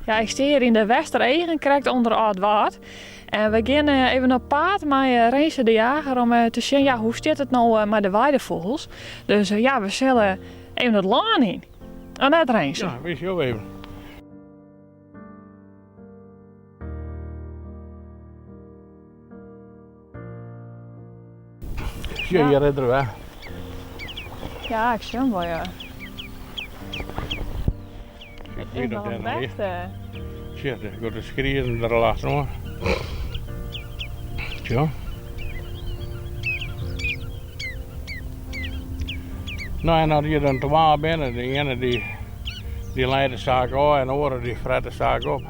Ja, ik stean hjir yn de Westereagen, krekt ûnder Aldwâld. En we gean even op paad mei Rinse de Jager om te sjen, ja, hoe stiet it no mei de weidefûgels. Dus ja, we sille even it lân yn. Of net, Rinse? Ja, wist jo even. Sjoch, hjir is er wer. Ja, ik sjoch him wol, ja. Ik weet of dêr noch is. Sjoch, der giet de skriezen der al achteroan. Sjoch. No en as hjir dan twa binne, de iene dy, dy leit de saak ôf en de oare dy fret de saak op.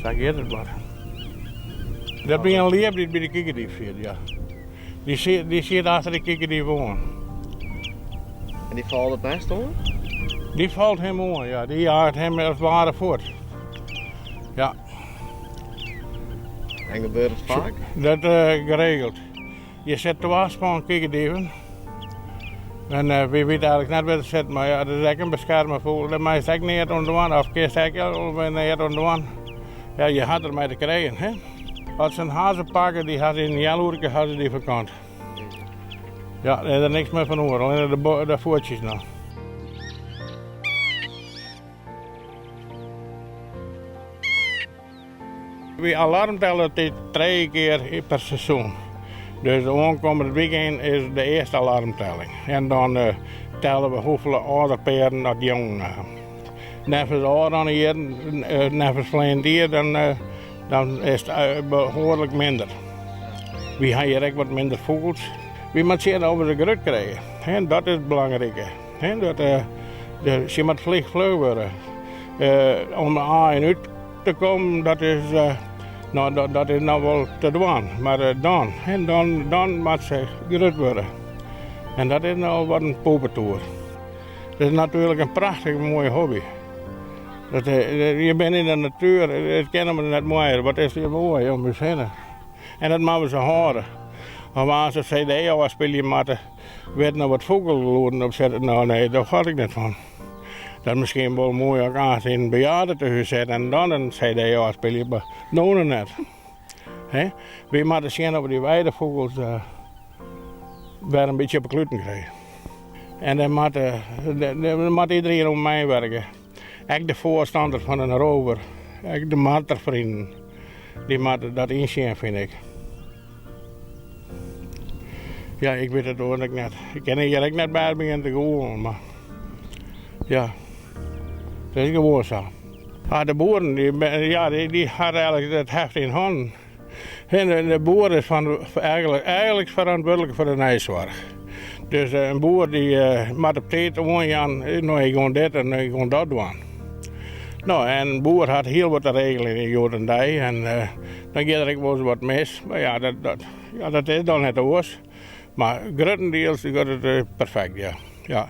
Sa giet it mar. Dat wie in ljip dy't by de kikkerdief siet, ja. Dy siet, dy siet achter de kikkerdief oan. En dy falt it nêst oan? Dy falt him oan, ja. Dy jaget him as it ware fuort. Ja. En gebeurt it faak? Dat uh, geregeld. Hjir sit twa span kikkerdieven. En uh, wy witte eigenlik net wêr't it sit, mar ja, dat is ek in beskerme fûgel. Dêr meist ek neat oan dwaan, of kinst ek neat oan dwaan. Ja, je ha der mei te krijen, hè. As se in hazze pakke, dy ha se yn in healoerke ha se dy ferkant. Ja, dêr is der niks mear fan oer, allinne de, de fuotsjes noch. Wy alarmtelle dit trije kear per seizoen. Dus oankommend wykein is de earste alarmtelling. En dan eh, telle we hoefolle âlderpearen dat jongen ha. Neffens ôfrûne jierren, eh, neffens ferline jier, dan, eh, dan is it behoarlik minder. Wy ha hjir ek wat minder fûgels. Wy moatte sjen oft we se grut krije. En dat is it belangrike. Dat, de, se moat flich fluch wurde. Om de aaien út te kommen, dat is, no, dat, dat is noch wol te dwaan. Mar dan, en dan, dan moat se grut wurde. En dat is no wat in poepetoer. Dat is natuerlik in prachtich moaie hobby. Dat, je binne yn de natuer, it kin mar net moaier. Wat is hjir moai om ús hinne. En dat moatte we sa hâlde. Of as se cd ôfspylje moatte, wêr't noch wat fûgelgelûden op sitte. No nee, dêr hâld ik net fan. Dat is miskien wol moai as ik aanst yn in bejaardetehûs sit en dan in cd ôfspylje, mar no noch net. Hè? Wy moatte sjen oft we dy weidefûgels uh, wer in bytsje op 'e kluten krije. En dêr moat, dêr moat iderien oan meiwurke. Ek de foarstander fan in rover, ek de marterfrienden, dy moatte dat ynsjen, fyn ik. Ja, ik wit it oars ek net. Ik kin hjir ek net by begjinne te gûlen, mar ja, it is gewoan sa. Ah, de boeren, dy, ja, dy, dy ha eigenlik it heft yn hannen. En de boer is fan, eigenlik, eigenlik ferantwurdlik foar de neisoarch. Dus eh, in boer dy uh, moat op tiid oanjaan, no ik gean dit en ik gean dat dwaan. No, en in boer hat hiel wat te regeljen yn hjoed-en-dei en uh, dan giet der ek wolris wat mis. Mar ja, dat, dat, ja, dat is dan net oars. Mar gruttendiels giet it perfekt, ja. ja.